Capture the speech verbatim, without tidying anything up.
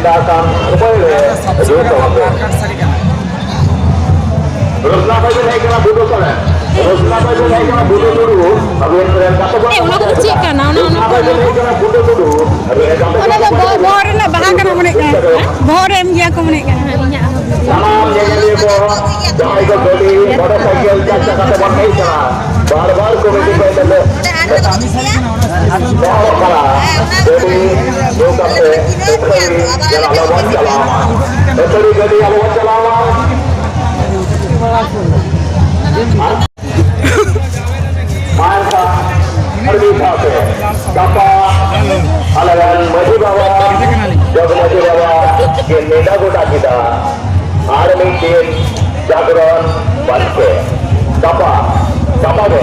ᱠᱟᱱ ᱥᱚᱢᱚᱭ ᱨᱮ ᱡᱳᱨ ᱛᱟᱵᱚᱱ ᱯᱮ᱾ ᱨᱚᱥᱱᱟ ᱵᱟᱡᱮ ᱦᱮᱡ ᱠᱟᱱᱟ ᱵᱩᱫᱷᱩ ᱥᱚᱨᱮᱱ᱾ ᱨᱚᱥᱱᱟ ᱵᱟᱡᱮ ᱦᱮᱡ ᱠᱟᱱᱟ ᱵᱩᱫᱷᱩ ᱴᱩᱰᱩ᱾ ᱟᱵᱮᱱ ᱨᱮᱱ ᱜᱟᱛᱮ ᱠᱚ ᱮ, ᱚᱱᱟ ᱠᱚᱫᱚ ᱪᱮᱫ ᱠᱟᱱᱟ? ᱚᱱᱟ, ᱚᱱᱟ ᱨᱚᱥᱱᱟ ᱠᱚ ᱵᱟᱡᱮ ᱦᱮᱡ ᱠᱟᱱᱟ ᱵᱩᱫᱷᱩ ᱴᱩᱰᱩ᱾ ᱟᱵᱮᱱ ᱨᱮᱱ ᱜᱟᱛᱮ ᱚᱱᱟ ᱫᱚ ᱠᱚ ᱵᱚᱦᱚᱜ, ᱵᱚᱦᱚᱜ ᱨᱮᱱᱟᱜ ᱵᱟᱦᱟ ᱠᱟᱱᱟ ᱢᱚᱱᱮ ᱠᱟᱱᱟ᱾ ᱵᱚᱦᱚᱜ ᱨᱮ ᱮᱢ ᱜᱮᱭᱟ ᱠᱚ ᱢᱚᱱᱮ ᱠᱟᱱᱟ᱾ ᱥᱟᱱᱟᱢ ᱧᱮᱧᱮᱞᱤᱭᱟᱹ ᱠᱚ ᱡᱟᱦᱟᱸᱭ ᱠᱚ ᱜᱟᱹᱰᱤ, ᱢᱚᱴᱚᱨ ᱥᱟᱭᱠᱮᱞ ᱪᱟᱨ ᱪᱟᱠᱟ ᱛᱮᱵᱚᱱ ᱦᱮᱡ ᱠᱟᱱᱟ, ᱵᱟᱨ ᱵᱟᱨ ᱠᱚᱢᱤᱴᱤ ᱠᱚ ᱮᱢ ᱠᱟᱛᱮ ᱱᱚᱜᱼᱚ ᱱᱚᱝᱠᱟ ᱜᱟᱹᱰᱤ ᱧᱩ ᱠᱟᱛᱮ ᱟᱹᱛᱷᱟᱹᱲᱤ ᱡᱮᱱᱚ ᱟᱞᱚᱵᱚᱱ ᱪᱟᱞᱟᱣ ᱢᱟ᱾ ᱟᱹᱛᱷᱟᱹᱲᱤ ᱜᱟᱹᱰᱤ ᱟᱞᱚᱵᱚᱱ ᱪᱟᱞᱟᱣ ᱢᱟ᱾ ᱟᱨ ᱢᱟ ᱮᱱᱠᱷᱟᱱ ᱟᱨ ᱢᱤᱫ ᱫᱷᱟᱣ ᱛᱮ ᱜᱟᱯᱟ ᱟᱞᱮ ᱨᱮᱱ ᱢᱟᱹᱡᱷᱤ ᱵᱟᱵᱟ, ᱡᱚᱜᱽ ᱢᱟᱹᱡᱷᱤ ᱵᱟᱵᱟ ᱠᱤᱱ ᱱᱮᱰᱟ ᱜᱚᱴᱟ ᱠᱮᱫᱟ ᱟᱨ ᱢᱤᱫ ᱫᱤᱱ ᱡᱟᱜᱽᱨᱚᱱ ᱵᱟᱥᱠᱮ᱾ ᱜᱟᱯᱟ, ᱜᱟᱯᱟ ᱜᱮ